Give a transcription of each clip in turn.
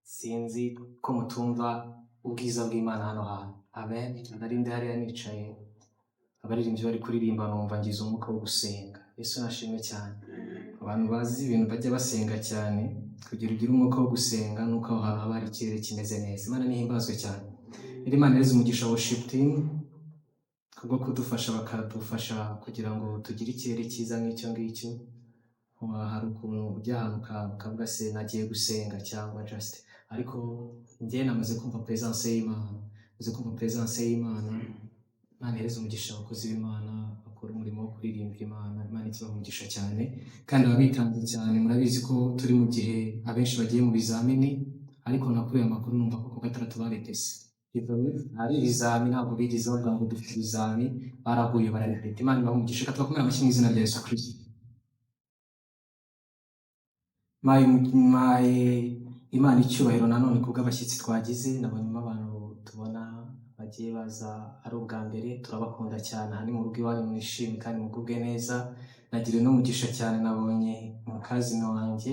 Sinzi ko mutumva ubwiza bw'Imana hano hantu. Amen. Nari ndi hariya nicaye, abaririmbyi bari kuririmba, numva ngize umwuka wo gusenga. Yesu nashimwe cyane. Abantu bazi ibintu bajya basenga cyane, kugira ugire umwuka wo gusenga nuko aho hantu haba hari ikirere kimeze neza. Imana nihimbazwe cyane. Rero Imana ireze umugisha worship team kubwo kudufasha, bakadufasha kugira ngo tugire ikirere cyiza nk'icyo ngicyo. Hari ukuntu ujya ahantu ukavuga se nagiye gusenga cyangwa just, ariko njye namaze kumva presence y'Imana, maze kumva presence y'Imana. Imana ihereze umugisha abakozi b'Imana bakora umurimo wo kuririmbira Imana. Imana ikibaha umugisha cyane, kandi ababitanze cyane. Murabizi ko turi mu gihe abenshi bagiye mu bizamini, ariko nakuye amakuru numva ko ku gatandatu barepese. Hari ibizami, ntabwo bigeze bavuga ngo dufite ibizami, barahuye bararepeta. Imana ibaha umugisha. Reka tubakomere amashyi mu izina rya Yesu Kristo. Maye Imana icyubahiro nanone kubw'abashyitsi twagize. Nabonyemo abantu tubona bagiye baza ari ubwa mbere, turabakunda cyane. Aha ni mu rugo iwanyu, mwishime kandi mugubwe neza. Nagiriwe n'umugisha cyane, nabonye umukazina wanjye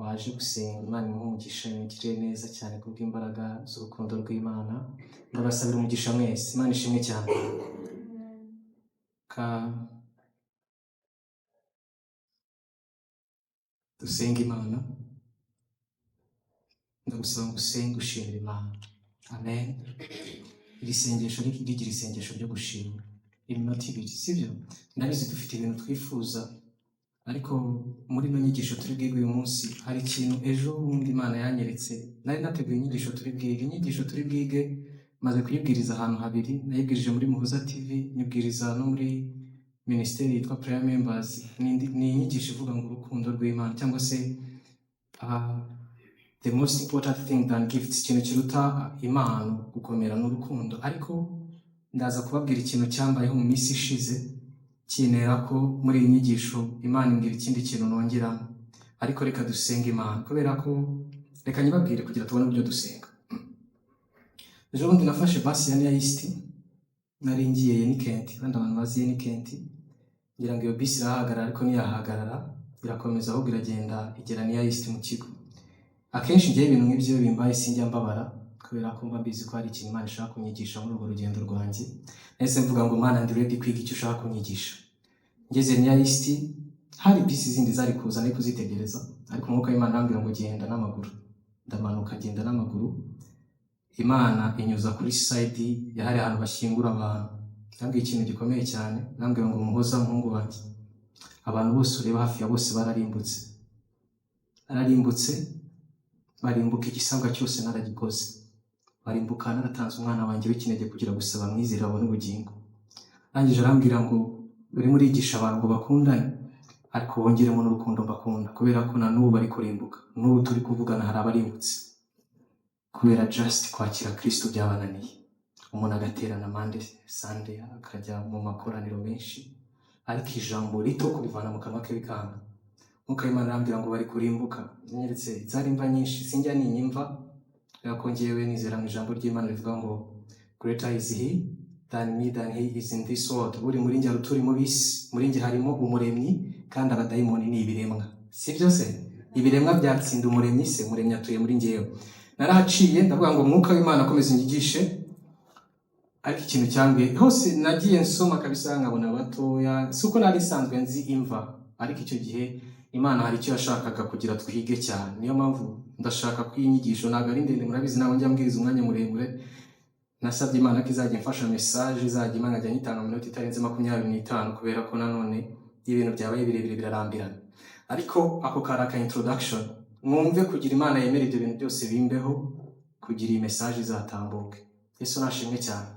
waje gusenga. Imana imuhe umugisha, imugirire neza cyane kubw'imbaraga z'urukundo rw'Imana. Ndabasabira umugisha mwese. Imana ishimwe cyane. Ka dusenge Imana. Ndagusaba ngo usenge ushimira Imana. Amen. Iri sengesho rigira isengesho ryo gushima. Iminota ibiri, sibyo? Ndabizi dufite ibintu twifuza, ariko muri ino nyigisho turi bwige uyu munsi hari ikintu ejo bundi Imana yanyeretse. Nari nateguye inyigisho turi bwige. Inyigisho turi bwige maze kuyibwiriza ahantu habiri. Nayibwirije muri Muhoza TV, nyibwiriza no muri minisiteri yitwa Prayer Members. Ni inyigisho ivuga ngo urukundo rw'Imana, cyangwa se the most important thing than gifts, ikintu kiruta impano gukomera n'urukundo. Ariko ndaza kubabwira ikintu cyambayeho mu minsi ishize kinera ko muri iyi nyigisho Imana imbwira ikindi kintu nongeramo. Ariko reka dusenge Imana, kubera ko reka nyibabwire kugira tubone uburyo dusenga. Ejo bundi nafashe basi ya Near East, nari ngiye Yenikenti, kandi abantu bazi Yenikenti, ngira ngo iyo bisi irahagarara, ariko ntiyahagarara, irakomeza ahubwo iragenda igera Near East mu kigo. Akenshi ngewe ibintu nk'ibyo bimbaye sinjya mbabara, kubera ko mba mbizi ko hari ikintu Imana ishaka kunyigisha muri urwo rugendo rwanjye. Nahise mvuga ngo Mana, ndi ready kwiga icyo ushaka kunyigisha. Ngeze Near East hari bisi zindi zari kuza nari kuzitegereza, ariko umwuka w'Imana arambwira ngo genda n'amaguru. Ndamanuka ngenda n'amaguru, Imana inyuza kuri side ya hari ahantu bashyingura abantu. Yambwiye ikintu gikomeye cyane, arambwira ngo Muhoza muhungu wanjye, abantu bose ureba hafi ya bose bararimbutse. Bararimbutse, barimbuka igisabwa cyose naragikoze. Barimbuka naratanze umwana wanjye w'ikinege kugira gusa bamwizere babone ubugingo. Arangije arambwira ngo urimo urigisha abantu ngo bakundane, ariko wongeremo n'urukundo mbakunda, kubera ko na n'ubu bari kurimbuka. N'ubu turi kuvugana hari abarimbutse kubera just kwakira Kristo byabananiye. Umuntu agaterana Monday, Sunday, akajya mu makoraniro menshi, ariko ijambo rito kurivana mu kanwa ke bikanga. Mwuka w'Imana arambwira ngo bari kurimbuka. Yanyeretse zari imva nyinshi, sinjya ntinya imva, kubera ko njyewe nizera mu ijambo ry'Imana rivuga ngo greater is he than me than he is in this world. Uri muri njye aruta uri mu b'isi. Muri njye harimo umuremyi, kandi abadayimoni ni ibiremwa. Si byo se? Ibiremwa byatsinda umuremyi se? Umuremyi atuye muri njyewe. Narahaciye ndavuga ngo Mwuka w'Imana akomeze unyigishe. Ariko ikintu cyambwiye hose nagiye nsoma kabisa nkabona batoya, si uko nari nsanzwe nzi imva, ariko icyo gihe Imana hari icyo yashakaga kugira twige cyane. Niyo mpamvu ndashaka ko iyi nyigisho ntabwo ari ndende, murabizi ntabwo njya mbwiriza umwanya muremure. Nasabye Imana ko izajya imfasha message izajya Imana ajya nyitanga mu minota itarenze 25, kubera ko nanone iyo ibintu byabaye birebire birarambirana. Ariko ako kari aka introduction, mwumve kugira Imana yemera ibyo bintu byose bimbeho kugira iyi message izatambuke. Yesu nashimwe cyane.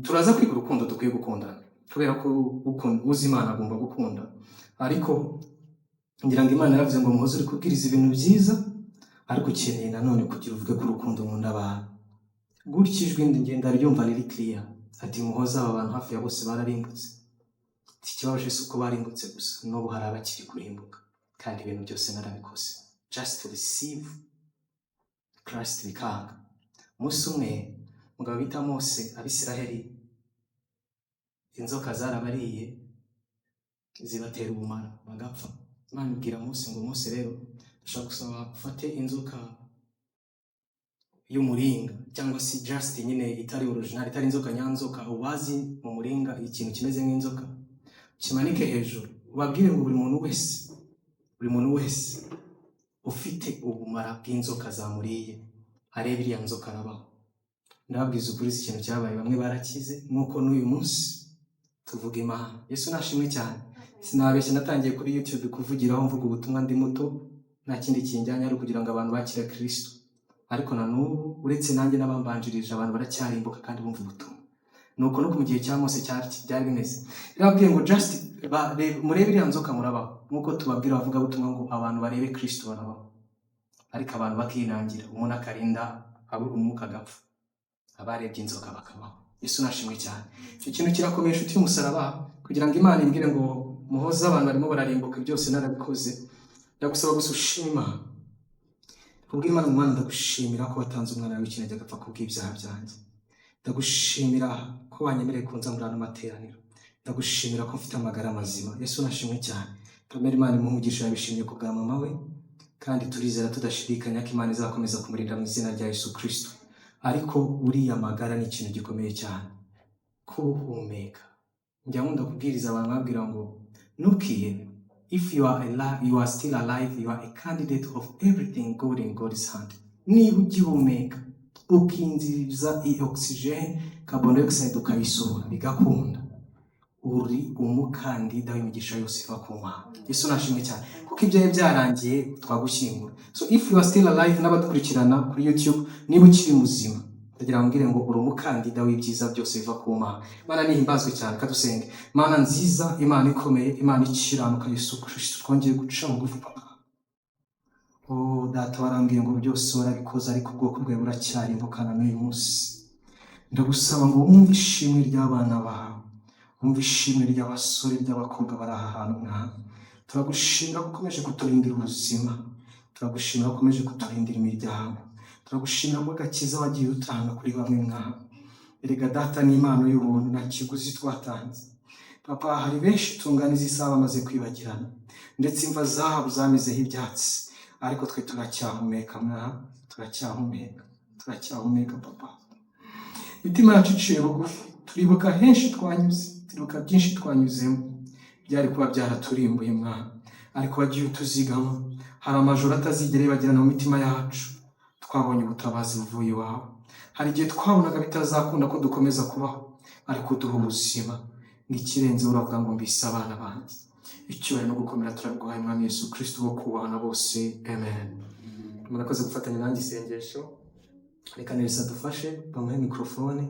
Turaza kwiga urukundo dukwiye gukundana, kubera ko uzi Imana agomba gukunda. Ariko ngira ngo Imana yaravuze ngo Muhoze uri kubwiriza ibintu byiza, ariko ukeneye nanone kugira uvuge ko urukundo nkunda abantu. Gutya ijwi ngenda ryumva riri clear, ati Muhoza aba bantu hafi ya bose bararimbutse. Ati ikibabaje si uko barimbutse gusa, n'ubu hari abakiri kurimbuka, kandi ibintu byose narabikoze. Just to receive Christ bikanga. Umunsi umwe umugabo bita Mose, Abisiraheli inzoka zarabariye zibatera ubumara bagapfa. Imana ibwira Mose ngo Mose rero Ndashaka gusaba ufate inzoka y'umuringa, cyangwa se just nyine itari original, itari inzoka nyanzoka, ubazi mu muringa, ikintu kimeze nk'inzoka, kimanike hejuru, ubabwire ngo buri muntu wese, buri muntu wese ufite ubumara bw'inzoka zamuriye arebe iriya nzoka arabaho. Ndababwiza ukuri, si ikintu cyabaye, bamwe barakize, nk'uko n'uyu munsi tuvuga Imana. Yesu nashimwe cyane. Sinabeshya, natangiye kuri YouTube kuvugiraho mvuga ubutumwa ndi muto, nta kindi kinjyanye ari ukugira ngo abantu bakire Kristo. Ariko na n'ubu, uretse nanjye n'abambanjirije, abantu baracyarimbuka kandi bumva ubutumwa. Nuko no mu gihe cya Mose byari bimeze. Yarababwiye ngo just murebe iriya nzoka murabaho, nk'uko tubabwira abavugabutumwa ngo abantu barebe Kristo barabaho, ariko abantu bakinangira, umuntu akarinda abura umwuka agapfa, abarebye inzoka bakabaho. Yesu nashimwe cyane. Icyo kintu kirakomeye, inshuti y'umusaraba, kugira ngo Imana imbwire ngo Muhoza, abantu barimo bararimbuka, byose narabikoze. Ndagusaba gusa ushima kubw'Imana. Mu Mana, ndagushimira ko watanze umwana wawe w'ikinege agapfa kubw'ibyaha byanjye. Ndagushimira ko wanyemereye kunza muri ano materaniro. Ndagushimira ko mfite amagara mazima. Yesu nashimwe cyane. Pamela, Imana imuhe umugisha, yabishimye ku bwa mama we, kandi turizera tudashidikanya ko Imana izakomeza kumurinda mu izina rya Yesu Kristo. Ariko uriya magara ni ikintu gikomeye cyane, kuwuhumeka. Njya nkunda kubwiriza abantu babwira ngo ntukihebe. If you are alive, you are still alive, you are a candidate of everything good in God's hand. Niba ugihumeka, ukinjiza iyi oxygen, carbon dioxide ukayisohora bigakunda, uri umukandida w'imigisha yose iva ku Mana. Yesu nashimwe cyane, kuko ibyawe byarangiye twagushyingura. So if you are still alive, n'abadukurikirana kuri YouTube, niba ukiri muzima, ndagira ngo mbwire ngo uri umukandida w'ibyiza byose biva ku Mana. Imana nihimbazwe cyane. Kadusenge. Mana nziza, Imana ikomeye, Imana ikiranuka, Yesu Kristo, twongeye guca bugufi, Papa. Oh Data, warambwiye ngo byose warabikoze, ariko ubwoko bwawe buracyarimbukana n'uyu munsi. Ndagusaba ngo wumve ishimwe ry'abana bawe, wumve ishimwe ry'abasore, ry'abakobwa bari aha hantu. Mwana, turagushimira ko ukomeje kuturindira ubuzima, turagushimira ko ukomeje kuturindira imiryango, turagushimira ko agakiza wagiye utanga kuri bamwe. Mwana, erega Data, ni impano y'ubuntu, nta kiguzi twatanze. Papa, hari benshi tungana izi saha bamaze kwibagirana, ndetse imva zabo zamezeho ibyatsi, ariko twe turacyahumeka. Mwana, turacyahumeka, turacyahumeka. Papa, imitima yacu iciye bugufi, turibuka henshi twanyuze, turibuka byinshi twanyuzemo byari kuba byaraturimbuye, mwana, ariko wagiye utuzigama. Hari amajoro atazigera yibagirana mu mitima yacu, twabonye ubutabazi buvuye iwawe. Hari igihe twabonaga bitazakunda ko dukomeza kubaho, ariko uduha ubuzima. N'ikirenze uravuga ngo mbise abana banjye. Icyubahiro no gukomera turabiguhaye, Mwami Yesu Kristo wo kubahana bose. Amen. Murakoze gufatanya nanjye isengesho. Reka Nelson adufashe, bamuhe mikorofone,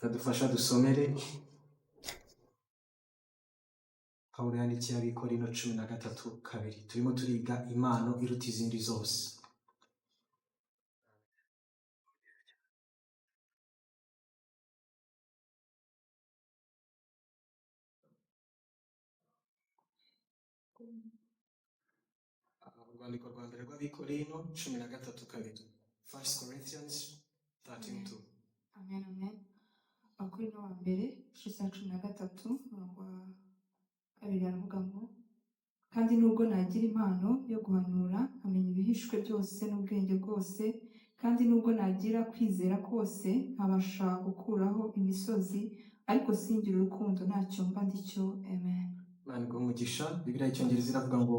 adufasha dusomere Pawulo yandikiye Abakorinto 13:2. Turimo turiga impano iruta izindi zose. Urwandiko rwa mbere rw'Abakorinto 13:2, First Corinthians 13:2. Amen, amen. Abakorinto wa mbere igice cya 13 umurongo wa 2 aravuga ngo: "Kandi nubwo nagira impano yo guhanura, nkamenya ibihishwe byose n'ubwenge bwose, kandi nubwo nagira kwizera kose nkabasha gukuraho imisozi, ariko singire urukundo, ntacyo mba ndicyo." Amen. Imana iguhe umugisha. Bibiliya y'Icyongereza iravuga ngo,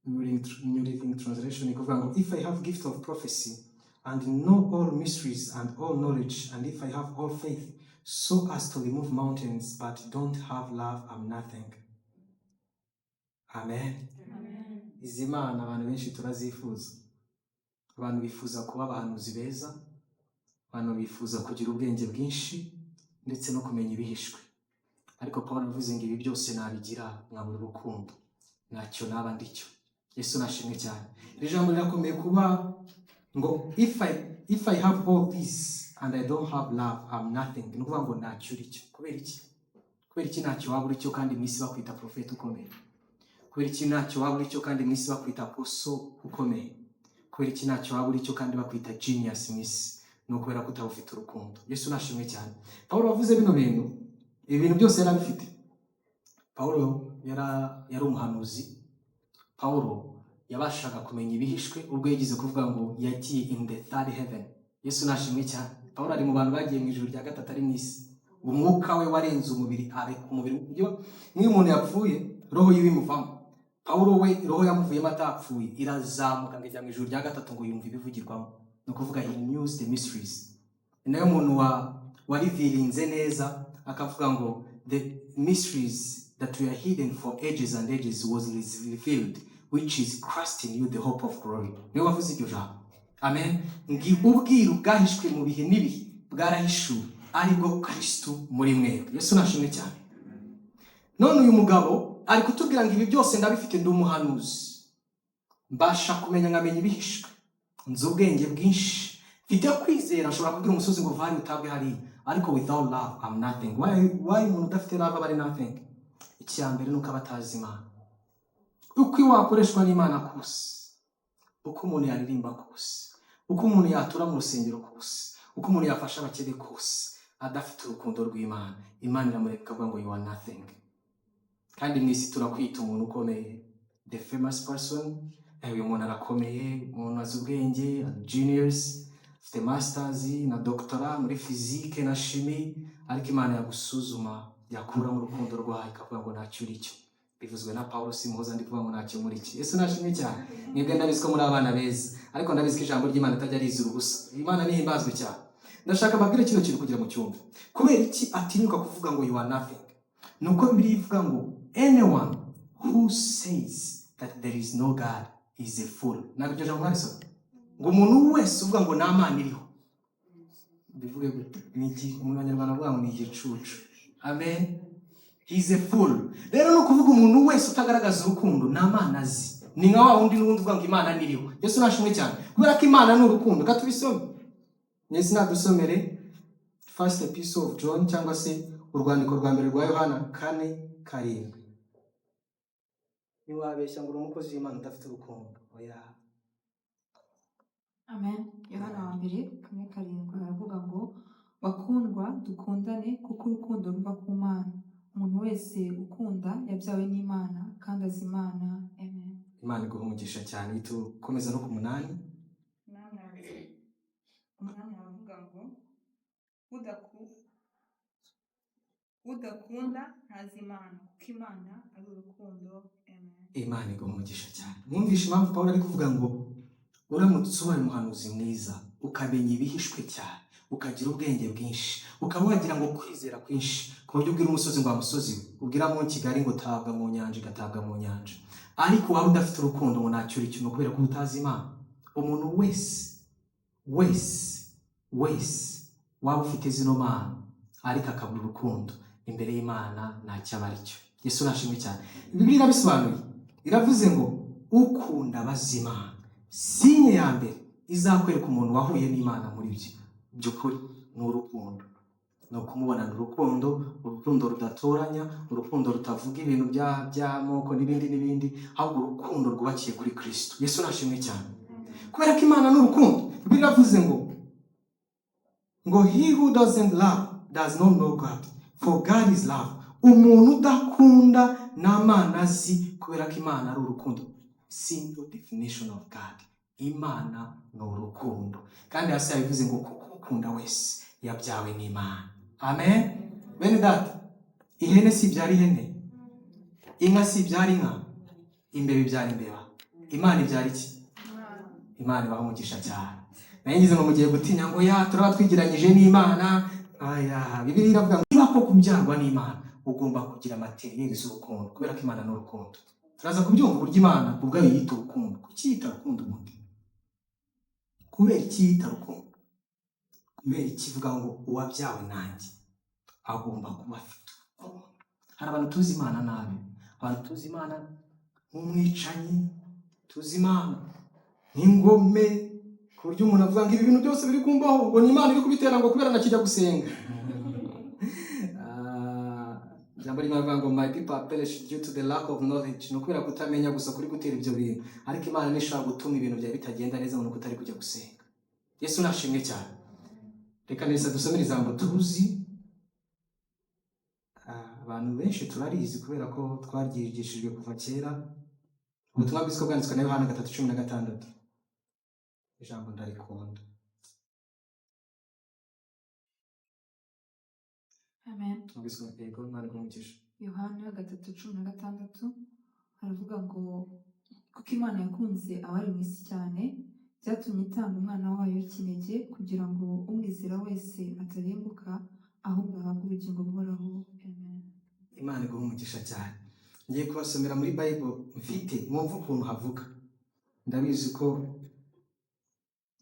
New Living Translation ikuvuga ngo: "If I have gift of prophecy and know all mysteries and all knowledge, and if I have all faith so as to remove mountains, but don't have love, I'm nothing." Amen. Izi mana abantu benshi turazifuza. Abantu bifuza kuba abahanuzi beza, abantu bifuza kugira ubwenge bwinshi ndetse no kumenya ibihishwe, ariko Paul aravuze ngo ibi byose nabigira nkabura urukundo, ntacyo naba ndicyo. Yesu nashimwe cyane. Iri jambo rirakomeye, kuba ngo if I have all this and I don't have love, I'm nothing. Ni ukuvuga ngo ntacyo uri cyo. Kubera iki? Kubera iki ntacyo waba uri cyo kandi mu isi bakwita prophet ukomeye? Kubera iki ntacyo waba uri cyo kandi mu isi bakwita apostle ukomeye? Kubera iki ntacyo waba uri cyo kandi bakwita genius mu isi? Ni ukubera ko utaba ufite urukundo. Yesu nashimwe cyane. Paul wavuze bino bintu, ibi bintu byose yari abifite. Paul yari umuhanuzi. Paul Yabashaga kumenya ibihishwe ubwo yigeze kuvuga ngo yagiye in the third heaven. Yesu nashimwe cyane. Pawulo ari mu bantu bagiye mu ijuru rya gatatu ari mu isi. Umwuka we warenze umubiri, areka umubiri. Nk'iyo umuntu yapfuye, roho yiwe imuvamo. Pawulo we roho yamuvuyemo atapfuye, irazamuka ngo ijya mu ijuru rya gatatu, ngo yumva ibivugirwamo. Ni ukuvuga he knew the mysteries. Ni nayo muntu warevealinze neza akavuga ngo the mysteries that were hidden for ages and ages was revealed, which is Christ in you, the hope of glory. Niwe wavuze iryo jambo. Amen. Ngi ubwiru bwahishwe mu bihe n'ibihe bwarahishuwe, aribwo Kristo muri mwebwe. Yesu nashimwe cyane. None uyu mugabo ari kutubwira ngo ibi byose ndabifite, ndi umuhanuzi, mbasha kumenya, nkamenya ibihishwe, nzi ubwenge bwinshi, mfite kwizera, nshobora kubwira umusozi ngo va utabwe hariya, ariko without love I'm nothing. Why umuntu udafite love aba ari nothing? Icya mbere ni uko aba atazi Imana. Uko wakoreshwa n'Imana kose, uko umuntu yaririmba kose, uko umuntu yatura mu rusengero kose, uko umuntu yafasha abakene kose, adafite urukundo rw'Imana, Imana iramureka ikavuga ngo you are nothing. Kandi mu isi turakwita umuntu ukomeye, the famous person. Uyu muntu arakomeye, umuntu azi ubwenge, genius, afite masters na doctorat muri physique na chimie, ariko Imana yagusuzuma, yakuramo urukundo rwayo, ikavuga ngo ntacyo uri cyo. Bivuzwe na Paulo Simuhoza, ndi kuvuga ngo ntacyo muri cyo. Yesu nashimwe cyane. Mwebwe ndabizi ko muri abana beza, ariko ndabizi ko ijambo ry'Imana ritajya rizira ubusa. Imana nihimbazwe cyane. Ndashaka mbabwire kino kintu kugira mu cyumba. Kubera iki atinyuka kuvuga ngo you are nothing? Ni uko Bibiliya ivuga ngo anyone who says that there is no God is a fool. Ntabwo iryo jambo mwarisoma? Ngo umuntu wese uvuga ngo nta Mana iriho, bivuge gute? Ni iki mu Banyarwanda bavuga ngo ni igicucu. Amen. He is a fool. Rero ni ukuvuga umuntu wese utagaragaza urukundo nta Mana azi, ni nka wa wundi n'ubundi uvuga ngo Imana ntiriho. Yesu nashimwe cyane. Kubera ko Imana ni urukundo. Reka tubisome. Mwese nadusomere First Epistle of John, cyangwa se urwandiko rwa mbere rwa Yohana 4:7. Ntiwabeshya ngo uri umukozi w'Imana udafite urukundo, oya. Amen. Yohana wa mbere 4:7 aravuga ngo: "Bakundwa, dukundane, kuko urukundo ruva ku Mana. Umuntu wese ukunda yabyawe n'Imana kandi azi Imana." Amen. Imana iguha umugisha cyane. Tukomeza no ku 8. 8 aravuga ngo: "Udakunda ntazi Imana, kuko Imana ari urukundo." Amen. Imana iguha umugisha cyane. Mwumvishe impamvu Pawulo ari kuvuga ngo uramutse ubaye umuhanuzi mwiza, ukamenya ibihishwe cyane, ukagira ubwenge bwinshi, ukaba wagira ngo kwizera kwinshi, ku buryo ubwira umusozi ngo wa musozi we, ubwira mu Kigali ngo tabwa mu nyanja, igatabwa mu nyanja, ariko waba udafite urukundo, ngo ntacyo uri cyo, kubera ko utazi Imana. Umuntu wese wese wese waba ufite zino mpano ariko akabura urukundo, imbere y'Imana ntacyo aba ari cyo. Yesu nashimwe cyane. Bibiliya irabisobanuye, iravuze ngo ukunda abazi Imana. Signe ya mbere izakwereka umuntu wahuye n'Imana muri byo by'ukuri ni urukundo, ni ukumubonana urukundo, urukundo rudatoranya, urukundo rutavuga ibintu by'amoko n'ibindi n'ibindi, ahubwo urukundo rwubakiye kuri Kristo. Yesu nashimwe cyane. Kubera ko Imana ni urukundo. Bibiliya iravuze ngo he who doesn't love does not know God, for God is love. Umuntu udakunda nta Mana azi, kubera ko Imana ari urukundo. Simple definition of God: Imana ni urukundo. Kandi hasi yabivuze ngo kuko ukunda wese yabyawe n'Imana. Amen. Bene data, ihene si ibyara ihene, inka si ibyara inka, imbeba ibyara imbeba. Imana ibyara iki? Imana ibaha umugisha cyane. Nayo ngize ngo mugiye gutinya ngo ya turaba twigiranyije n'Imana. Aya, Bibiliya iravuga ngo niba koko kubyarwa n'Imana, ugomba kugira matériel z'urukundo, kubera ko Imana ni urukundo. Turaza kubyumva uburyo Imana ubwayo yita urukundo. Kuki yita urukundo ubundi? Kubera iki yita urukundo? Kubera iki ivuga ngo uwabyawe nanjye agomba kuba afite urukundo? Hari abantu tuzi Imana nabi, abantu tuzi Imana nk'umwicanyi, tuzi Imana nk'ingome, ku buryo umuntu avuga ngo ibi bintu byose biri kumbaho ngo ni Imana iri kubitera, ngo kubera nakijya gusenga. Ijambo ry'Imana rivuga ngo my people are perished due to the lack of knowledge. Ni ukubera kutamenya gusa kuri gutera ibyo bintu, ariko Imana ntishobora gutuma ibintu byawe bitagenda neza ngo ni uko utari kujya gusenga. Yesu nashimwe cyane. Reka neza dusomere ijambo tuzi. Abantu benshi turarizi kubera ko twaryigishijwe kuva kera. Ubutumwa bwiza bwanditswe na Yohana 3:16. Ijambo ndarikunda. Amen. Ubutumwa bwiza, yego, Imana iguhe umugisha. Yohana 3:16 haravuga ngo kuko Imana yakunze abari mu isi cyane, byatumye itanga umwana wayo w'ikinege kugira ngo umwizera wese atarimbuka, ahubwo ahabwe ubugingo buhoraho. Amen. Imana iguhe umugisha cyane. Ngiye kubasomera muri Bible mfite, mwumve ukuntu havuga. Ndabizi ko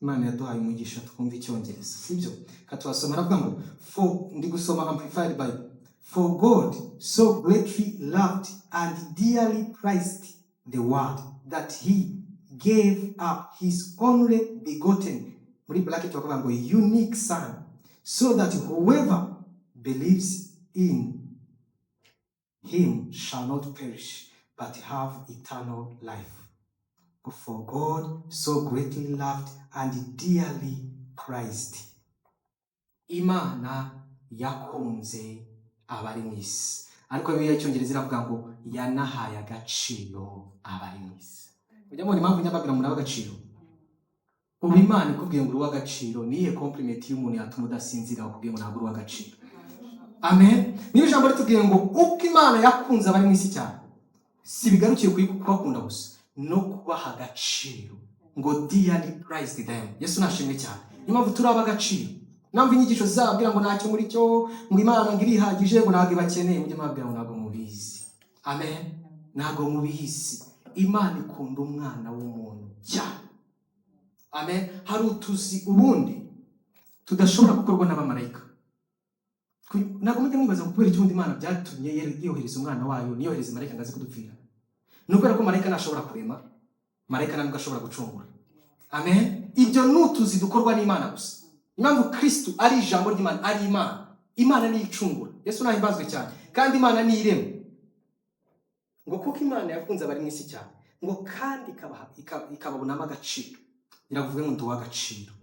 Imana yaduhaye umugisha twumva Icyongereza, sibyo? Katubasoma, aravuga ngo for, ndi gusoma Amplified Bible: "For God so greatly loved and dearly prized the world that he gave up his only begotten," muri bracket bakavuga ngo "unique son, so that whoever believes in him shall not perish but have eternal life." For God so greatly loved and dearly prized. Imana yakunze abari mu isi. Ariko Bibiliya y'Icyongereza iravuga ngo yanahaye agaciro abari mu isi. Ujya mubona impamvu njya mbabwira ngo muri agaciro? Ubu Imana ikubwiye ngo uri uw'agaciro, niyihe compliment y'umuntu yatuma udasinzira bakubwiye ngo ntabwo uri uw'agaciro? Amen. Niba ijambo ritubwiye ngo uko Imana yakunze abari mu isi cyane, si bigarukiye kuri kubakunda gusa, no kubaha agaciro, ngo dearly prized them. Yesu nashimwe cyane. Niyo mpamvu turi ab'agaciro. Impamvu inyigisho zizababwira ngo ntacyo muri cyo, ngo Imana ngo irihagije, ngo ntabwo ibakeneye, mujye mubabwira ngo ntabwo mubizi. Amen. Ntabwo mubizi. Imana ikunda umwana w'umuntu cyane. Amen. Hari utuzi ubundi tudashobora gukorwa n'abamarayika. Ntabwo mujya mwibaza ngo kubera icyo Imana byatumye yohereza umwana wayo, niyohereze marayika ngo aze kudupfira? Ni ukubera ko marayika ntashobora kurema, marayika ntabwo ashobora gucungura. Amen. Ibyo ni utuzi dukorwa n'Imana gusa. Impamvu Kristu ari ijambo ry'Imana, ari Imana. Imana niyo icungura. Yesu nahimbazwe cyane. Kandi Imana niyo irema. Ngo kuko Imana yakunze abari mu isi cyane, ngo kandi ikababonamo agaciro. Iravuga ngo ndi uw'agaciro,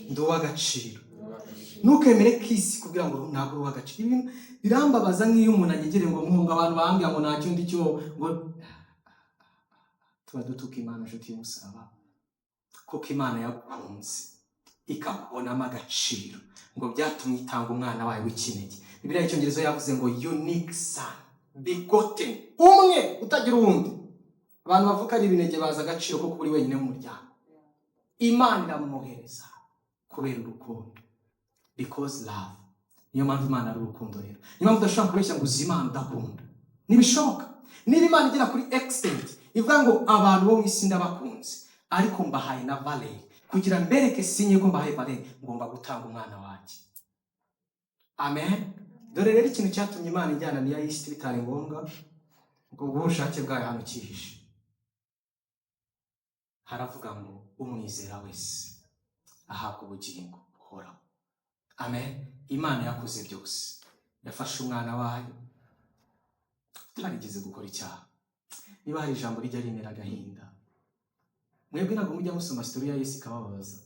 ndi uw'agaciro. Ntukemere ko isi kugira ngo ntabwo uri uw'agaciro. Ibintu birambabaza nk'iyo umuntu anyegereye ngo nkunga abantu bambwira ngo ntacyo ndi cyo, ngo tuba dutuka Imana, inshuti y'umusaraba. Kuko Imana yagukunze ikakubonamo agaciro, ngo byatumye itanga umwana wayo w'ikinege. Bibiliya y'Icyongereza yavuze ngo unique son, begotten, umwe utagira uwundi. Abantu bavuka ari ibinege bazi agaciro ko kuba uri wenyine mu muryango. Imana iramwohereza kubera urukundo, because love. Niyo mpamvu Imana ari urukundo. Rero niyo mpamvu udashobora kubeshya ngo uzi Imana udakunda, ntibishoboka. Niba Imana igera kuri extent ivuga ngo abantu bo mu isi ndabakunze, ariko mbahaye na valeur, kugira mbereke sinye ko mbahaye valeur, ngomba gutanga umwana wanjye. Amen. Dore rero ikintu cyatumye Imana ijyana niya isi bitari ngombwa, ngo ubushake bwayo hano cyihishe. Haravuga ngo umwizera wese ahabwa ubugingo buhoraho. Amen. Imana yakoze byose, yafashe umwana wayo utarigeze gukora icyaha. Niba hari ijambo rijya rinera agahinda, mwebwe ntabwo mujya musoma story ya Yesu ikabababaza?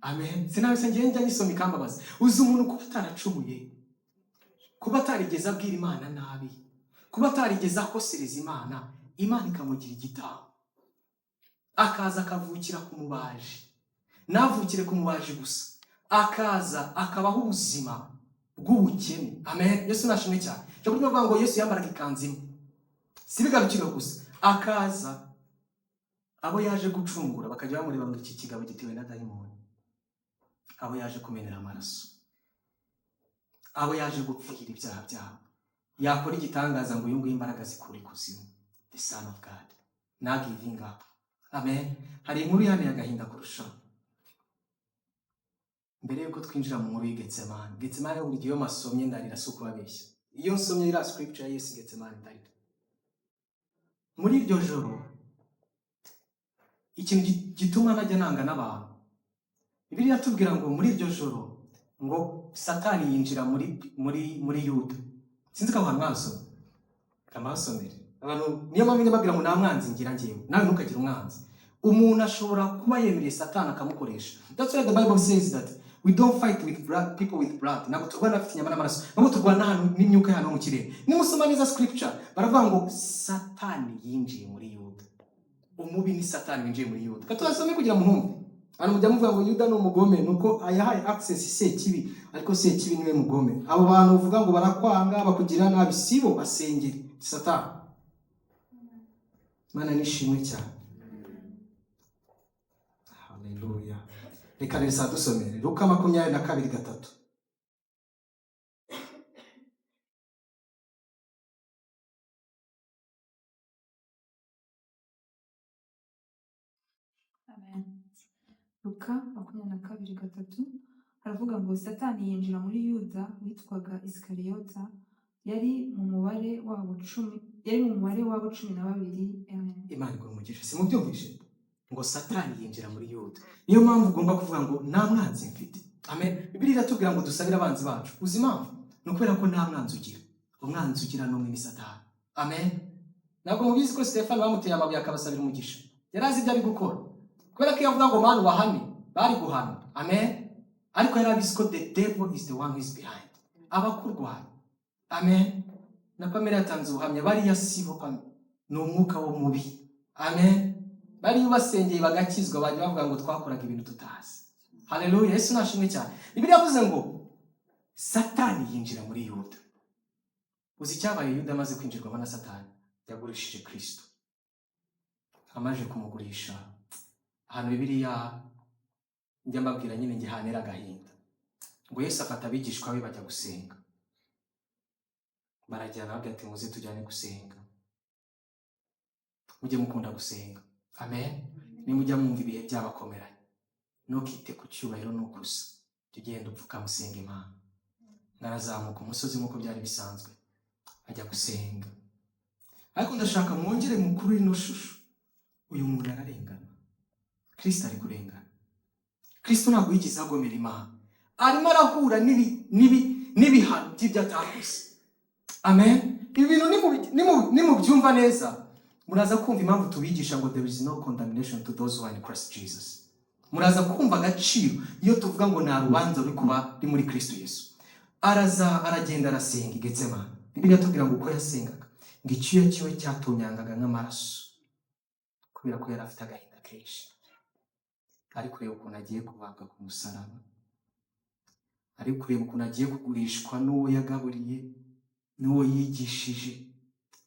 Amen. Sinabise ngiye njya nyisoma ikambabaza. Uzi umuntu kuba ataracumuye, kuba atarigeze abwira Imana nabi, kuba atarigeze akosereza Imana, Imana ikamugira igitambo, akaza akavukira ku mubaji, ntavukire ku mubaji gusa, akaza akabaho ubuzima bw'ubukene. Amen. Yesu nashimwe cyane. Cyo buryo bavuga ngo Yesu yambaraga ikanzu imwe, si bigarukira gusa, akaza abo yaje gucungura bakajya bamureba ngo iki kigabo gitewe na dayimoni. Abo yaje kumenera amaraso, abo yaje gupfira ibyaha byabo, yakora igitangaza ngo uyu nguyu imbaraga zikura ikuzimu, the son of God na giving up. Amen. Hari inkuru yanteye agahinda kurushaho mbere yuko twinjira mu nkuru y'Getsemane. Getsemane, buri gihe iyo masomye ndarira, si ukubabeshya. Iyo nsomye iriya scripture ya Yesu Getsemane ndarira. Muri iryo joro, ikintu gituma ntajya nanga n'abantu, Bibiliya iratubwira ngo muri iryo joro ngo Satani yinjira muri Yuda. Sinzi ko abantu mwasoma, kamasomere abantu. Niyo mpamvu njya mbabwira ngo nta mwanzi ngira njyewe, nawe ntukagire umwanzi. Umuntu ashobora kuba yemereye Satani akamukoresha. That's why the Bible says that We don't fight with blood, people with blood. Ntabwo turwana bafite inyama n'amaraso, ahubwo turwana ahantu n'imyuka y'ahantu ho mu kirere. Nimusoma neza scripture, baravuga ngo Satani yinjiye muri Yuda. Umubi ni Satani winjiye muri Yuda. Reka tubasome kugira muhumve. Abantu mujya muvuga ngo Yuda ni umugome, nuko yahaye access Sekibi, ariko Sekibi niwe mugome. Abo bantu uvuga ngo barakwanga, bakugira nabi, sibo, basengere Satani. Mana nishimwe cyane, haleluya. Reka rero saa dusomere Luka 22:3. Amen. Luka 22:3 haravuga ngo: "Satani yinjira muri Yuda witwaga Isikariyota, yari mu mubare wabo 12." Amen. Imana iguha umugisha. Simubyumvishe ngo Satani yinjira muri Yuda? Niyo mpamvu ugomba kuvuga ngo nta mwanzi mfite. Amen. Bibiliya iratubwira ngo dusabire abanzi bacu. Uzi impamvu? Ni ukubera ko nta mwanzi ugira. Umwanzi ugira n'umwe, ni Satani. Amen. Ntabwo mubizi ko Stefano bamuteye amabuye akabasabira umugisha? Yari azi ibyo ari gukora, kubera ko iyo avuga ngo "Mana ubahane", bari guhana. Amen. Ariko yari abizi ko the devil is the one who is behind abakurwanya. Amen. Na Pamela yatanze ubuhamya, bariya sibo, Pamela, ni umwuka wo mubi. Amen. Bariya ubasengeye bagakizwa, bajya bavuga ngo twakoraga ibintu tutazi. Haleluya, Yesu nashimwe cyane. Bibiliya yavuze ngo Satani yinjira muri Yuda. Uzi icyabaye Yuda amaze kwinjirwamo na Satani? Yagurishije Kristo. Amaze kumugurisha, ahantu Bibiliya njya mbabwira nyine ngihanera agahinda, ngo Yesu afata abigishwa be bajya gusenga, barajyana, babwira ati: "Muze tujyane gusenga." Mujye mukunda gusenga. Amen. Nimujya mwumva ibihe byabakomeranye, ntukite ku cyubahiro n'ukusa, jya ugenda upfukama usenga Imana. Narazamuka umusozi nk'uko byari bisanzwe, ajya gusenga. Ariko ndashaka mwongere mukuru ino shusho: uyu muntu ararengana, Kristo ari kurengana. Kristo ntabwo yigeze agomera Imana, arimo arahura n'ibihano by'ibyo atakoze. Amen. Ibi bintu nimubyumva neza, muraza kumva impamvu tubigisha ngo there is no condemnation to those who are in Christ Jesus. Muraza kumva agaciro iyo tuvuga ngo nta rubanza ruri kuba ruri muri Kristo Yesu. Araza, aragenda, arasenga i Getsemani. Bibiliya itubwira ngo uko yasengaga, ngo icyuya cyiwe cyatonyangaga nk'amaraso, kubera ko yari afite agahinda kenshi, ari kureba ukuntu agiye kubambwa ku musaraba, ari kureba ukuntu agiye kugurishwa n'uwo yagaburiye, n'uwo yigishije,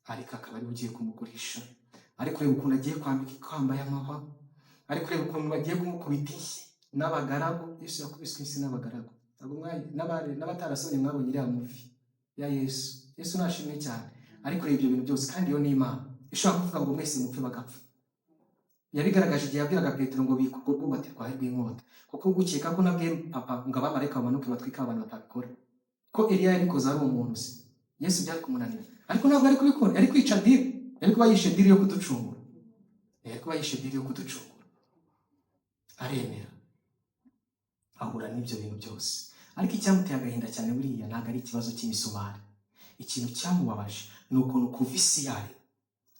ariko akaba ariwe ugiye kumugurisha, ari kureba ukuntu agiye kwambika ikamba y'amahwa, ari kureba ukuntu bagiye kumukubita inshyi n'abagaragu. Yesu yakubiswe inshyi n'abagaragu. Ntabwo n'abatarasomye mwabonye iriya movie ya Yesu. Yesu nashimwe cyane. Ari kureba ibyo bintu byose, kandi iyo ni Imana ishobora kuvuga ngo mwese mupfe, bagapfa. Yabigaragaje igihe yabwiraga Petero ngo bika urwo rwubati rwawe rw'inkota, kuko gukeka ko nabwiye papa ngo abamarayika bamanuke batwike abantu batabikora. Ko Eliya yabikoze ari umuntu se, Yesu byari kumunanira? Ariko ntabwo ari kubikora, yari kwica deal, yari kuba yishe deal yo kuducungura, yari kuba yishe deal yo kuducungura. Aremera, ahura n'ibyo bintu byose. Ariko icyamuteye agahinda cyane buriya ntabwo ari ikibazo cy'imisumari. Ikintu cyamubabaje ni ukuntu kuva isi yari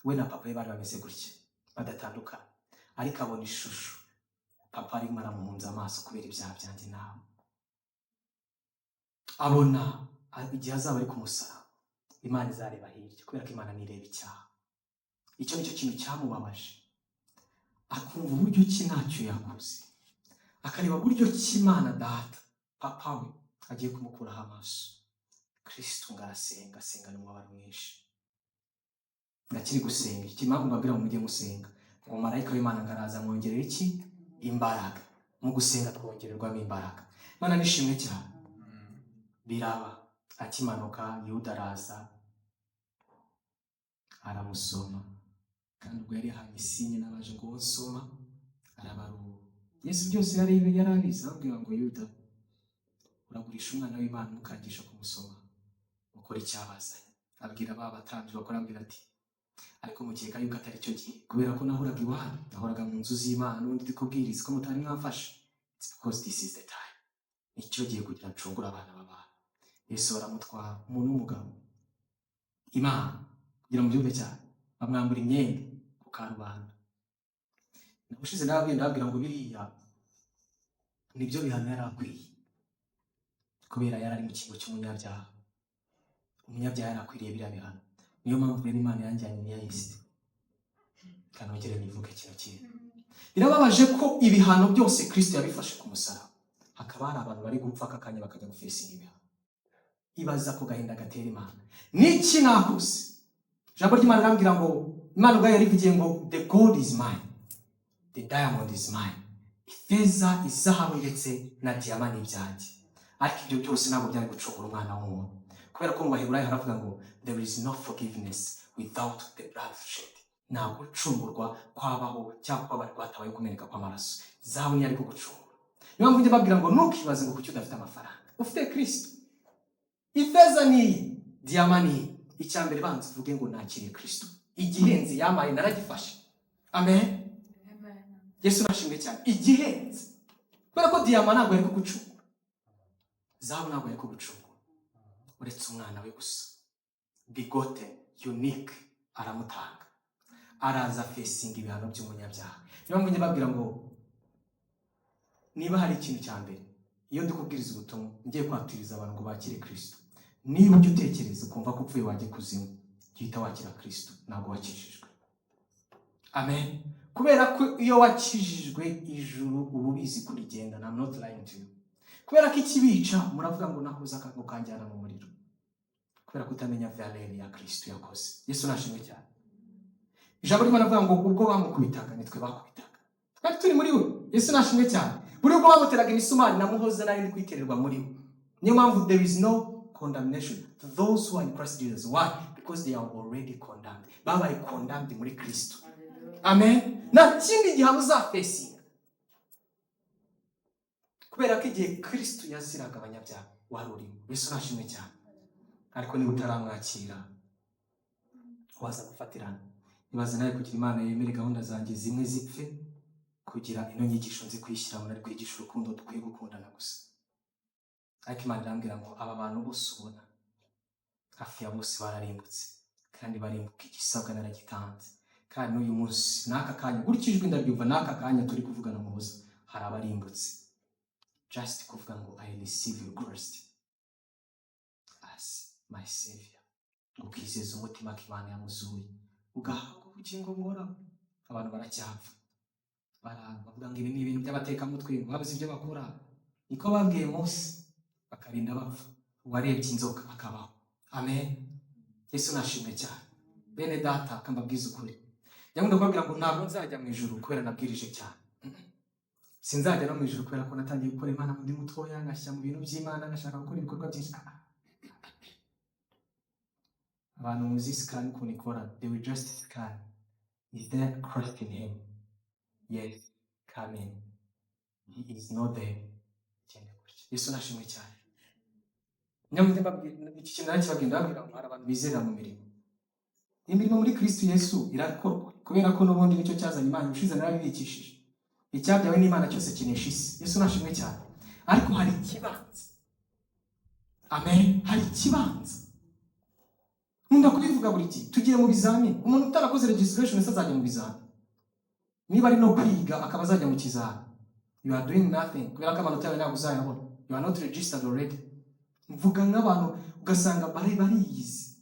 we na papa we bari bameze gutya, badatandukana, ariko abona ishusho papa arimo aramuhunza amaso kubera ibyaha byanjye nawe. Abona igihe azaba ari ku musaraba, Imana izareba hirya, kubera ko Imana ntireba icyaha. Icyo nicyo kintu cyamubabaje, akumva uburyo ki ntacyo yakoze, akareba uburyo ki Imana Data, papa we, agiye kumukuraho amaso. Kristo ngo arasenga, asenga n'umubabaro mwinshi. Ngakiri gusenga, iki impamvu mbabwira ngo mujye musenga, ngo marayika w'Imana ngo araza amwongerera iki? Imbaraga. Mu gusenga twongererwamo imbaraga. Imana nishimwe cyane. Biraba, akimanuka, Yuda araza aramusoma. Kandi ubwo yari yahawe signe n'abaje ngo nsoma arabarura. Yesu byose yari abizi, arababwira ngo: "Yuda, uragurisha umwana w'Imana umukangisha kumusoma, ukora icyabazanye." Abwira ba batambyi bakora, abwira ati: "Ariko mukeka yuko atari cyo gihe, kubera ko nahoraga iwanyu, nahoraga mu nzu z'Imana n'ubundi ndi kubwiriza, ko mutari mwamfashe? It's because this is the time, nicyo gihe kugira ncungure abana b'abantu." Yesu baramutwara, umuntu w'umugabo, Imana, kugira mu gihugu cyane, bamwambura imyenda ku karubanda. Ubushize nababwiye, ndababwira ngo biriya nibyo bihano yari akwiye. Kubera yari ari mu cyimbo cy'umunyabyaha. Umunyabyaha yari akwiriye biriya bihano. Niyo mpamvu rero Imana yanjyanye niya isi. Kanongere nivuge kino kintu. Birababaje ko ibihano byose Kristo yabifashe ku musaraba, hakaba hari abantu bari gupfa aka kanya bakajya gufacinga ibihano. Ibaza ko gahinda gatera Imana. Niki nakoze? Ijambo ry'Imana rirambwira ngo Imana ubwayo yarivugiye ngo "The gold is mine, the diamond is mine." Ifeza, izahabu ndetse na diyama ni ibyanjye. Ariko ibyo byose ntabwo byari gucungura umwana w'umuntu, kubera ko mu Baheburayo haravuga ngo "There is no forgiveness without the blood shed." Nta gucungurwa kwabaho cyangwa kubabarirwa hatabaye kumeneka kw'amaraso. Zahabu niyo ari kugucungura. Niyo mpamvu njya mbabwira ngo ntukibaze ngo kuki udafite amafaranga, ufite Kristo. Ifeza ni iyi, diyama ni iyi. Icya mbere, banza uvuge ngo nakiriye Kristo, igihenze yamaye naragifashe. Amen. Yesu nashimwe cyane. Igihenze, kubera ko diyama ntabwo yari kugucungura, zahabu ntabwo yari kugucungura, uretse umwana we gusa begotten, unique, aramutanga, araza facinga ibihano by'umunyabyaha. Niyo mpamvu njya mbabwira ngo niba hari ikintu cya mbere, iyo ndi kubwiriza ubutumwa, ngiye kwatiriza abantu ngo bakire Kristo, niba ujya utekereza ukumva ko upfuye wajya ikuzimu, jya uhita wakira Kristo, ntabwo wakijijwe. Amen. Kubera ko iyo wakijijwe, ijuru uba ubizi kurigenda. I'm not lying to you. Kubera ko ikibica, muravuga ngo nahuza akago kanjyana mu muriro, kubera kutamenya valeur ya Kristo yakoze. Yesu nashimwe cyane. Ijambo ry'Imana avuga ngo ubwo bamukubitaga, nitwe bakubitaga, twari turi muri we. Yesu nashimwe cyane. Buri ubwo bamuteraga imisumari, namuhoza nari ndi kwitererwa muri we. Niyo mpamvu there is no condemnation to those who are in Christ Jesus. Why? Because they are already condemned. Babaye condemned muri Kristo. Amen. Nta kindi gihano uzafacinga, kubera ko igihe Kristo yaziraga abanyabyaha, wari urimo. Yesu nashimwe cyane. Ariko niba utaramwakira, waza gufatirana. Ibaze nawe, kugira Imana yemere gahunda zanjye zimwe zipfe kugira ino nyigisho nzi kuyishyiramo, nari kwigisha urukundo dukwiye gukundana gusa. Ariko Imana irambwira ngo aba bantu bose ubona, hafi ya bose bararimbutse, kandi barimbuka igisabwa naragitanze. Kandi n'uyu munsi, n'aka kanya gutya ijwi ndaryumva, n'aka kanya turi kuvugana mu busa, hari abarimbutse just kuvuga ngo "I receive you Christ as my savior." Ukizeza umutima ko Imana yamuzuye, ugahabwa ubugingo buhoraho. Abantu baracyapfa, bavuga ngo ibi ni ibintu by'abatekamutwe, ngo babuze ibyo bakora. Niko babwiye Mose, bakarinda bapfa. Uwarebye inzoka akabaho. Amen. Yesu nashimwe cyane. Bene data, kambabwiza ukuri, nyamunda kubabwira ngo ntabwo nzajya mu ijuru kubera nabwirije cyane. Sinzajya no mu ijuru kubera ko natangiye gukora Imana ndi mutoya, ngashyira mu bintu by'Imana, ngashaka gukora ibikorwa byinshi. Ah, ah. Abantu muzi scan ukuntu ikora, they will just scan: "Is there Christ in him? Yes, come in. He is not there, genda." Gutya. Yesu nashimwe cyane. Nyamara mbabwira iki kintu, narakibabwira, ndababwira ngo hari abantu bizerera mu mirimo. Imirimo muri Kristo Yesu irakorwa, kubera ko n'ubundi nicyo cyazanye Imana. Ubushize narabibikishije, icyabyawe n'Imana cyose kinesha isi. Yesu nashimwe cyane. Ariko hari ikibanza. Amen. Hari ikibanza. Nkunda kubivuga buri gihe, tugiye mu bizamini. Umuntu utarakoze registration ese azajya mu bizamini? Niba ari no kwiga akaba azajya mu kizami, you are doing nothing, kubera ko amanota yawe ntabwo uzayabona. You are not registered already. Mvuga nk'abantu ugasanga bari bariyizi.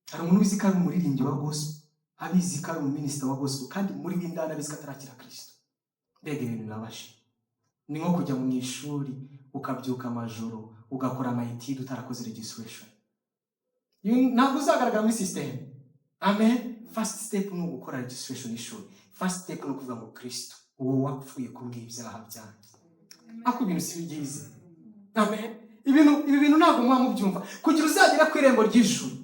Hari umuntu ubizi ko ari umuririmbyi wa gospel, abizi ko ari umuminisita wa gospel, kandi muri we indani abizi ko atarakira Kristo. Mbega ibintu bibabaje! Ni nko kujya mu ishuri, ukabyuka amajoro, ugakora ama études, utarakoze registration. Ntabwo uzagaragara muri system. Amen. First step ni ugukora registration y'ishuri. First step ni ukuvuga ngo "Kristo, uwo wapfuye kubw'ibyaha byanjye." Ariko ibintu si byiza. Amen. Ibintu, ibi bintu ntabwo muba mubyumva. Kugira uzagera ku irembo ry'ijuru,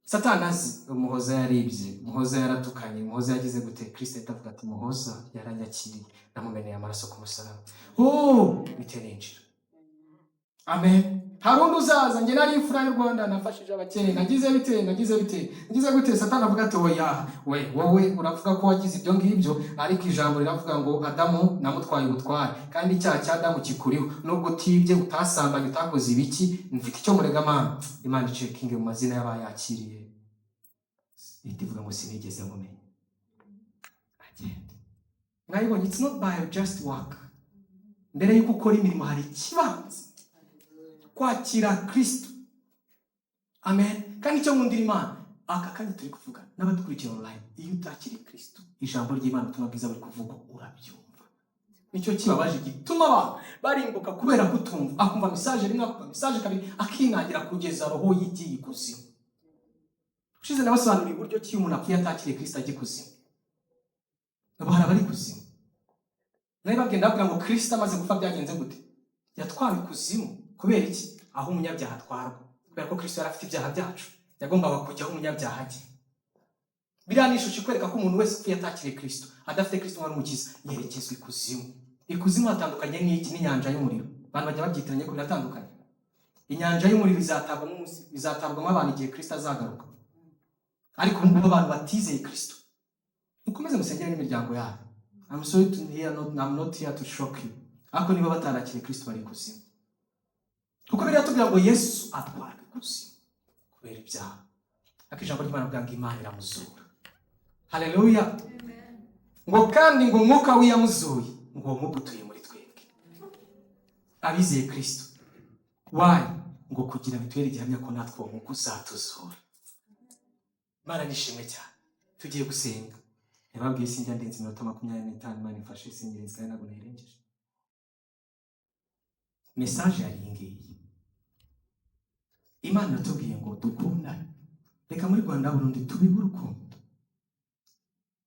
Satani azi Umuhoza yaribye, Muhoza yaratukanye, Muhoza yagize gute, Kristo ahita avuga ati "Muhoza yaranyakiriye, namumeneye amaraso ku musaraba." Oh, bite ninjira. Amen. Hari undi uzaza: "Njye nari imfura y'u Rwanda, nafashije abakene, nagize bite, nagize bite, nagize gute." Satani avuga ati "Oya we, wowe uravuga ko wagize ibyo ngibyo, ariko ijambo riravuga ngo Adamu namutwaye ubutware, kandi icyaha cya Adamu kikuriho, nubwo utibye, utasambanye, utakoze ibiki, mfite icyo murega." Mana, Imana icheckinge mu mazina y'abayakiriye, ihita ivuga ngo "Sinigeze mumenya, agende." Mwayibonye? It's not by just work. Mbere y'uko ukora imirimo, hari ikibanza. Kwakira Kristo. Amen. Kandi icyo nkundira Imana, aka kanya turi kuvuga n'abadukurikiye online, iyo utakiriye Kristo, ijambo ry'Imana, ubutumwa bwiza buri kuvugwa, urabyumva. Nicyo kibabaje gituma abantu barimbuka kubera kutumva. Akumva message rimwe, akumva message kabiri, akinangira kugeza roho yigiye ikuzimu. Ushize nabasobanuriye uburyo ki umuntu apfuye atakiriye Kristo ajya ikuzimu. Hari abari ikuzimu. Nawe bagenda babwira ngo Kristo amaze gupfa byagenze gute? Yatwawe ikuzimu. Kubera iki? Aho umunyabyaha atwarwa. Kubera ko Kristo yari afite ibyaha byacu, yagombaga kujya aho umunyabyaha ajya. Biriya ni ishusho ikwereka ko umuntu wese upfuye atakiriye Kristo, adafite Kristo nk'umukiza, yerekezwa ikuzimu. Ikuzimu hatandukanye n'iki? N'inyanja y'umuriro. Abantu bajya babyitiranya ko biratandukanye. Inyanja y'umuriro izatabwamo abantu igihe Kristo azagaruka. Ariko ubu ngubu abantu batizeye Kristo, mukomeze musengere n'imiryango yabo. I'm sorry to hear not, I'm not here to shock you, ariko niba batarakiriye Kristo bari ikuzimu, kuko biriya tubwira ngo Yesu atwarwa ikuzimu kubera ibyaha, ariko ijambo ry'Imana rivuga ngo Imana iramuzura. Haleluya! Ngo kandi ngo umwuka w'iyamuzuye, ngo uwo mwuka utuye muri twebwe abizeye Kristo. Why? Ngo kugira bitubere igihamya ko natwe uwo mwuka uzatuzura. Imana nishimwe cyane. Tugiye gusenga. Yababwiye sinjya ndenza iminota 25. Imana ifashe singenzi kandi ntabwo nayirengeje. Message yari iyi ngiyi. Imana iratubwiye ngo dukundane. Reka muri Rwanda, Burundi tubibe urukundo.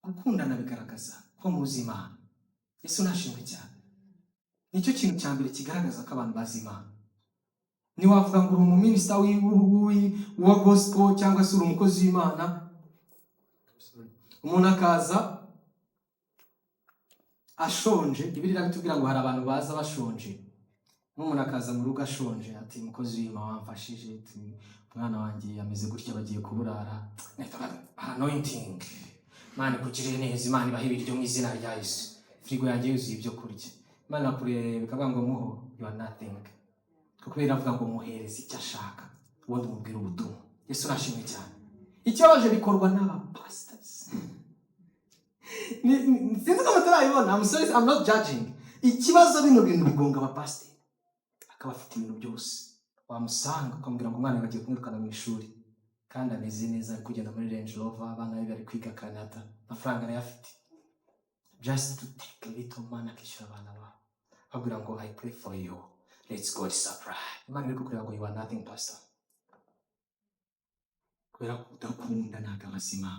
Gukundana bigaragaza ko muzi Imana. Yesu nashimwe cyane. Nicyo kintu cya mbere kigaragaza ko abantu bazi Imana. Ntiwavuga ngo uri umuminisita wa gospel cyangwa se uri umukozi w'Imana, umuntu akaza ashonje. Bibiliya bitubwira ngo hari abantu baza bashonje. Nk'umuntu akaza mu rugo ashonje, ati: "Umukozi w'Imana, wamfashije?" Ati: "Umwana wanjye ameze gutya, bagiye kuburara." Nahita mvuga, "Anointing, Imana ikugirire neza, Imana ibahe ibiryo mu izina rya Yesu, firigo yanjye yuzuye ibyo kurya." Imana kureba ikavuga ngo: "Muho, you are nothing." Kuko iravuga ngo muhereze icyo ashaka, ubundi umubwire ubutumwa. Yesu nashimwe cyane. Ikibabaje, bikorwa n'abapastors. Sinzi ko mutarabibona. I'm sorry, I'm not judging. Ikibazo, bino bintu bigonga abapasiteri. Akaba afite ibintu byose, wamusanga ukamubwira ngo umwana bagiye kumwirukana mu ishuri, kandi ameze neza, ari kugenda muri Range Rover, abana be bari kwiga Canada, amafaranga arayafite, just to take a little money akishyura abana babo, ababwira ngo: "I pray for you, let's God supply." Imana iri kukureba ngo: "You are nothing, pastor," kubera ko udakunda. Ntabwo abazima.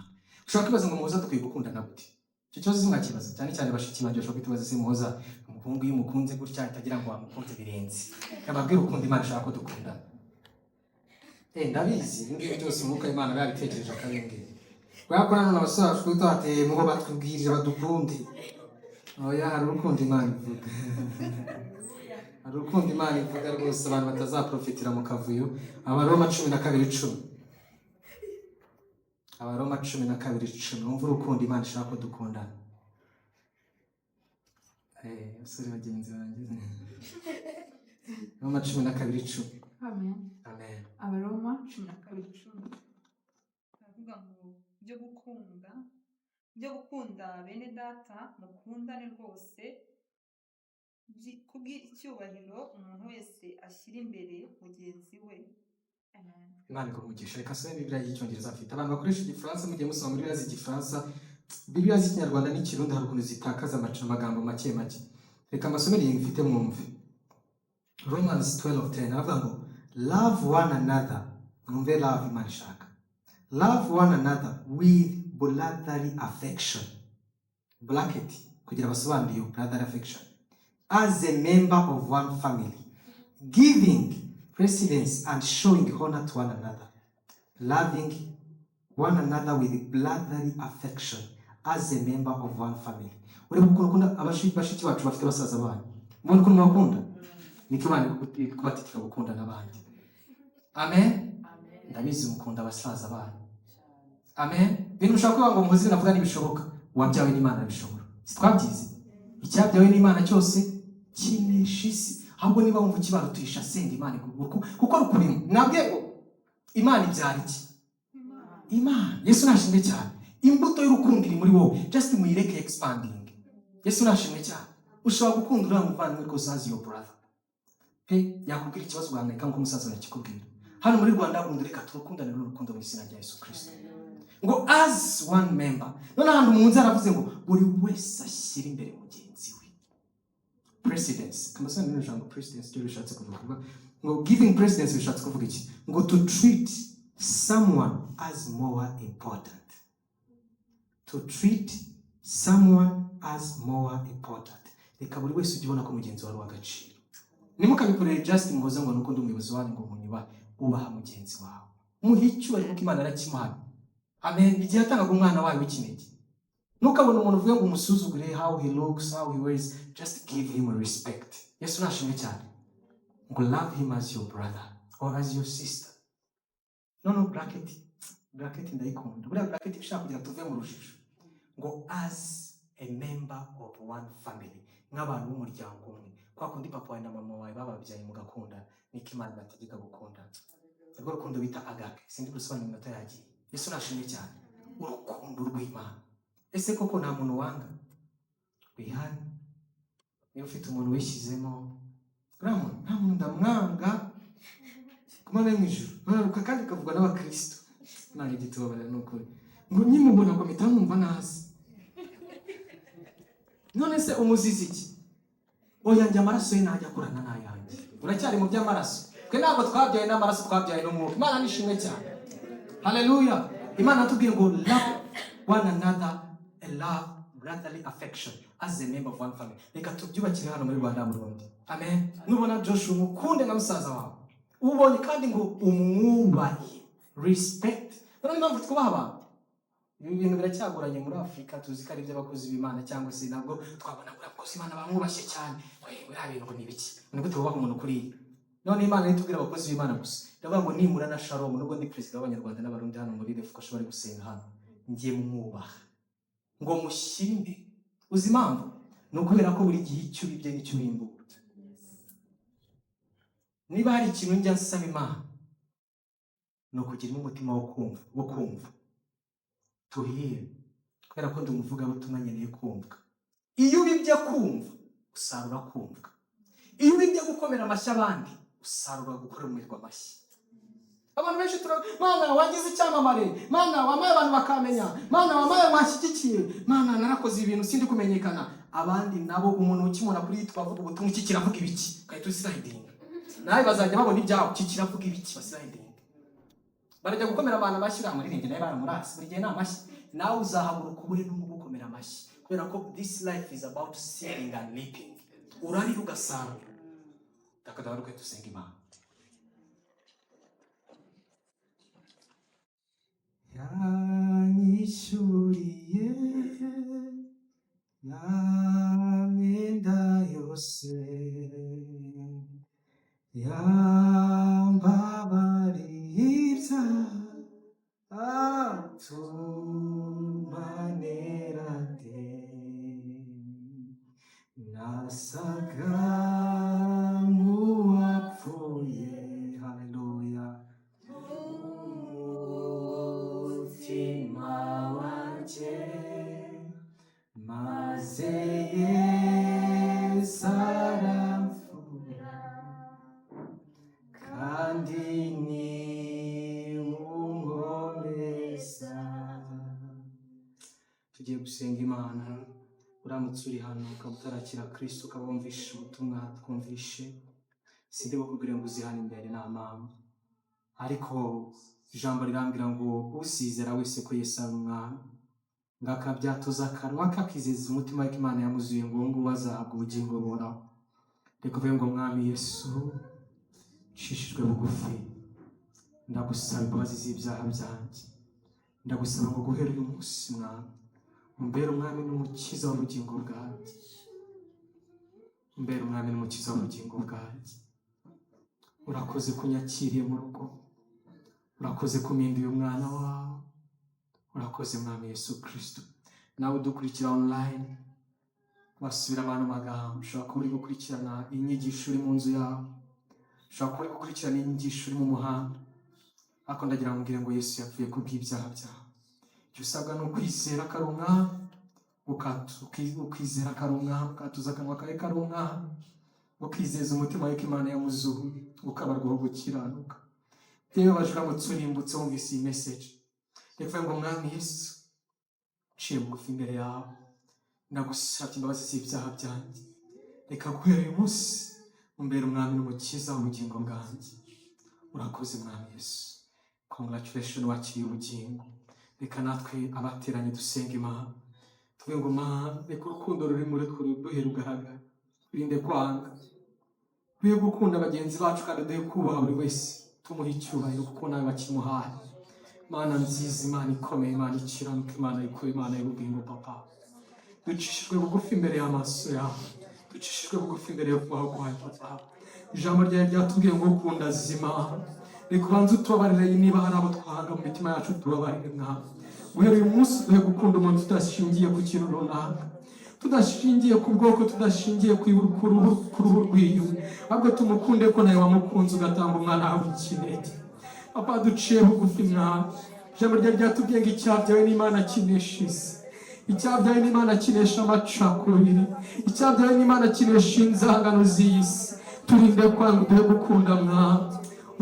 Ushobora kwibaza ngo: "Muhoza, dukwiye gukundana gute?" Icyo kibazo simwakibaza. Cyane cyane bashiki banjye bashobora kwitubaza: "Se Muhoza, umuhungu iyo umukunze gutya ahita agira ngo wamukunze birenze?" Ababwira ukunda Imana ishaka ko dukundana. Ndabizi, ibi ngibi byose umwuka w'Imana aba yabitekereje akabimbwira. Kubera ko nanone abasore bashobora guhita bateye muho batubwirira badukunde. Oya, hari urukundo Imana ivuga, hari urukundo Imana ivuga rwose abantu batazaprofitira mu kavuyo. Abaroma 12:10, Abaroma 12:10. Wumva urukundo Imana ishaka ko dukundana. Abasore bagenzi banjye, Roma 12:10. Amen. Amen. Abaroma 12:10. Aravuga ngo byo gukunda bene data, mukundane rwose kubw'icyubahiro umuntu wese ashyira imbere mugenzi we. Amen. Imana iguhe. Reka asome Bibiliya y'Icyongereza afite. Abantu bakoresha Igifaransa, mugiye musoma muri Bibiliya z'Igifaransa. Bibiliya z'Ikinyarwanda n'Ikirundi hari ukuntu zitakaza amagambo make make. Reka mbasomere iyi mfite mwumve. Romans 12:10 aravuga ngo: "Love one another." Mwumve love Imana ishaka: "Love one another with brotherly affection," bracket kugira basobanure iyo brotherly affection, "as a member of one family, giving precedence and showing honor to one another." Loving one another with brotherly affection as a member of one family. Ureba ukuntu ukunda bashiki bacu bafite basaza banyu, mubona ukuntu mubakunda, niko Imana ikubategeka gukunda n'abandi. Amen. Ndabizi mukunda abasaza banyu. Amen. Ibintu mushobora kuvuga ngo muzi navuga ntibishoboka, uwabyawe n'Imana arabishobora. Si twabyize? Icyabyawe n'Imana cyose kinesha isi. Ahubwo niba wumva ukibarutisha, senga Imana kuko rukurimo. Nabwiye ngo Imana ibyara iki? Imana. Yesu nashimwe cyane. Imbuto y'urukundo iri muri wowe, just muyireke expanding. Yesu nashimwe cyane. Ushobora gukunda uriya muvandimwe rwose as your brother. Pe, yakubwira ikibazo ugahangayika nk'uko umusaza wawe yakikubwira. Hano muri Rwanda Burundi, reka turukundane n'urukundo mu izina rya Yesu Kirisito, ngo as one member. None ahantu mu nzu aravuze ngo buri wese ashyira imbere mugenzi we, precedence. Kamasoni, rino jambo precedence ryo rishatse kuvuga ngo giving precedence bishatse kuvuga iki? Ngo to treat someone as more important, to treat someone as more important. Reka buri wese ujye ubona ko mugenzi wawe ari uw'agaciro. Ntimukabikorere just muhoza ngo nuko ndi umuyobozi wanyu ngo munyubahe. Ubaha mugenzi wawe, muhe icyubahiro kuko Imana yarakimuhaye. Amen. Igihe yatangaga umwana wayo w'ikinege. Ntukabone umuntu uvuge ngo umusuzugure, how he looks, how he wears. Just give him respect. Yesu nashimwe cyane. Ngo love him as your brother or as your sister. No bracket, bracket ndayikunda. Buriya bracket ishaka kugira tuve mu rujijo, ngo as a member of one family, nk'abantu b'umuryango umwe. Kwa kundi papa wawe na mama wawe bababyaye mugakunda, niko Imana ibategeka gukundana. Urwo rukundo bita agape, sindi gusobanura, iminota yagiye. Yesu nashimwe cyane. Urukundo rw'Imana. Ese koko nta muntu wanga? Wihane. Niba ufite umuntu wishyizemo, uriya muntu, nta muntu ndamwanga ku Mana yo mu ijuru. Kandi bikavugwa n'abakristo. Imana ijya itubabarira, ni ukuri. Ngo nkimubona ngo mpita nkumva nazi. None se umuzizi iki? Oya, njye amaraso ye ntajya akorana n'ayanjye. Uracyari mu by'amaraso. Twe ntabwo twabyaye n'amaraso, twabyaye n'umwuka. Imana nishimwe cyane. Haleluya. Imana yatubwiye ngo love one another a love brotherly affection as a member of one family. Reka tubyubakire hano muri Rwanda Burundi. Amen. Nubona Joshua, umukunde nka musaza wawe ubonye, kandi ngo umwubahe, respect. None impamvu twubaha abantu, ibi bintu biracyagoranye muri Afurika. Tuzi ko ari iby'abakozi b'Imana, cyangwa se ntabwo twabona ngo abakozi b'Imana bamwubashye cyane. We, biriya bintu ngo ni ibiki? Ni gute wubaha umuntu kuriya? None Imana ntitubwira abakozi b'Imana gusa, iravuga ngo nimura na Shalom. Nubwo ndi perezida w'Abanyarwanda n'Abarundi hano muri Lefukosha bari gusenga hano, njye mwubaha, ngo mushyire imbere. Uzi impamvu? Ni ukubera ko buri gihe icyo ubibye nicyo urimbura. Niba hari ikintu njya nsaba Imana, ni ukugiramo umutima wo kumva, to hear, kubera ko ndi umuvugabutumwa, nkeneye kumva. Iyo ubibye kumva, usarura kumva. Iyo ubibye gukomera amashyi abandi, usarura gukomerwa amashyi. Abantu benshi tura: "Mana, wagize icyamamare. Mana, wamaye abantu bakamenya. Mana, wamaye wanshyigikiye. Mana, narakoze ibintu sindi kumenyekana." Abandi nabo, umuntu ukimubona kuri twavuga ubutumwa, iki kiravuga ibiki? Ugahita uslidinga. Nawe bazajya babona ibyawe, iki kiravuga ibiki? Baslidinga, barajya gukomera abantu amashyi. Uriya muririmbyi nawe baramurasi, buri gihe ni amashyi. Nawe uzahaguruka ubure n'umugukomera amashyi, kubera ko this life is about seeding and reaping. Urarira ugasarura. Takadabaruke dusenga Imana. Yanyishyuriye ya myenda yose, yambabariye ibyaha, atuma nera de. Nasaga nk'uwapfuye, haleluya, umutima wanjye, maze Yesu aramfura, kandi ni unkomeza. Tugiye gusenga Imana. Uramutse uri hano ukaba utarakira Kristo, ukaba wumvishe ubutumwa twumvishe, sindi bukubwire ngo uzihane imbere, nta mpamvu, ariko ijambo rirambwira ngo usizera wese ko Yesu ari umwami, ngo akabyatuza akanwa, kakizeza umutima we ko Imana yamuzuye, ngo uwo nguwo azahabwa ubugingo buhoraho. Reka uvuge ngo: "Mwami Yesu, nshishijwe bugufi, ndagusaba imbabazi z'ibyaha byanjye. Ndagusaba ngo guhera uyu munsi, Mwami, umbere umwami n'umukiza w'ubugingo bwanjye, umbere umwami n'umukiza w'ubugingo bwanjye. Urakoze kunyakiriye mu rugo, urakoze kumpinduye umwana wawe, urakoze Mwami Yesu Kirisito." Nawe udukurikira online, wasubiramo ano magambo. Ushobora kuba uri gukurikirana inyigisho uri mu nzu yawe, ushobora kuba uri gukurikirana inyigisho uri mu muhanda, ariko ndagira ngo mbwire ngo Yesu yapfuye kubw'ibyaha byawe. Icyo usabwa ni ukwizera ko ari umwami, ukizera ko ari umwami, ukatuza akanwa kawe ko ari umwami. Ukizeza umutima wawe ko Imana yamuzuye, ukabarwaho gukiranuka. Yewe, uramutse urimbutse wumvise iyi message, reka ngo: "Mwami Yesu, nciye bugufi imbere yawe, ndagusabye imbabazi z'ibyaha byanjye. Reka guhera uyu munsi umbere umwami n'umukiza w'ubugingo bwanjye. Urakoze, Mwami Yesu." Congratulation, wakiriye ubugingo. Reka natwe abateranye dusenga Imana, tuvuge ngo: "Mana, reka urukundo ruri muri twe ruduhe rugaragara. Twirinde kwanga, duhe gukunda bagenzi bacu, kandi duhe kubaha buri wese, tumuhe icyubahiro kuko nawe wakimuhaye." Mana nziza, Imana ikomeye, Imana ikiranuka, Imana ikora, Imana y'ubugingo, Papa, ducishijwe bugufi imbere y'amaso yawe, ducishijwe bugufi imbere yo kubaho kwawe. Papa, ijambo ryawe ryatubwiye ngo ukunda zima. Reka ubanze utubabarire niba hari abo twanga mu mitima yacu. Tubabarire, Mwami. Guhera uyu munsi duhe gukunda umuntu tudashingiye ku kintu runaka, tudashingiye ku bwoko, tudashingiye ku ruhu rwiwe, ahubwo tumukunde ko nawe wamukunze ugatanga umwana wawe w'ikinege. Papa, duciye bugufi, Mwami. Ijambo ryawe ryatubwiye ngo icyabyawe n'Imana kinesha isi, icyabyawe n'Imana kinesha amacakubiri, icyabyawe n'Imana kinesha inzangano z'iyi si. Turinde kwanga, uduhe gukunda, Mwami.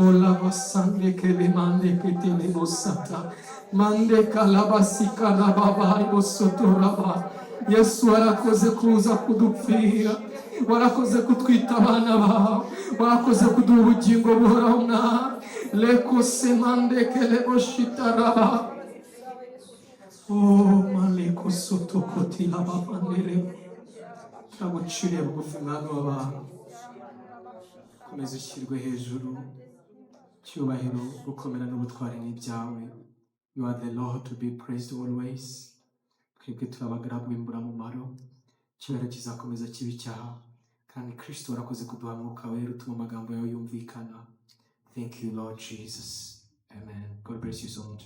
Olabasangekelemandeketelenosata mandekalabasikarababayibosotoraba. Yesu, warakoze kuza kudupfira, warakoze kutwita abana bawe, warakoze kuduha ubugingo buhoraho, Mwami. Lekosemandekeleboshitaraba. Oh, malekosotokotilabavandere. Turaguciriye bugufi, Mwami w'abantu. Komeza ushyirwe hejuru. Cyubahiro, gukomera n'ubutwari n'ibyawe. You are the Lord to be praised always. Twebwe turi abagaragu b'imburamumaro. Icyubahiro kizakomeza kibe icyawe. Kandi Kristo, warakoze kuduha Mwuka Wera utuma amagambo yawe yumvikana. Thank you, Lord Jesus. Amen. God bless you so much.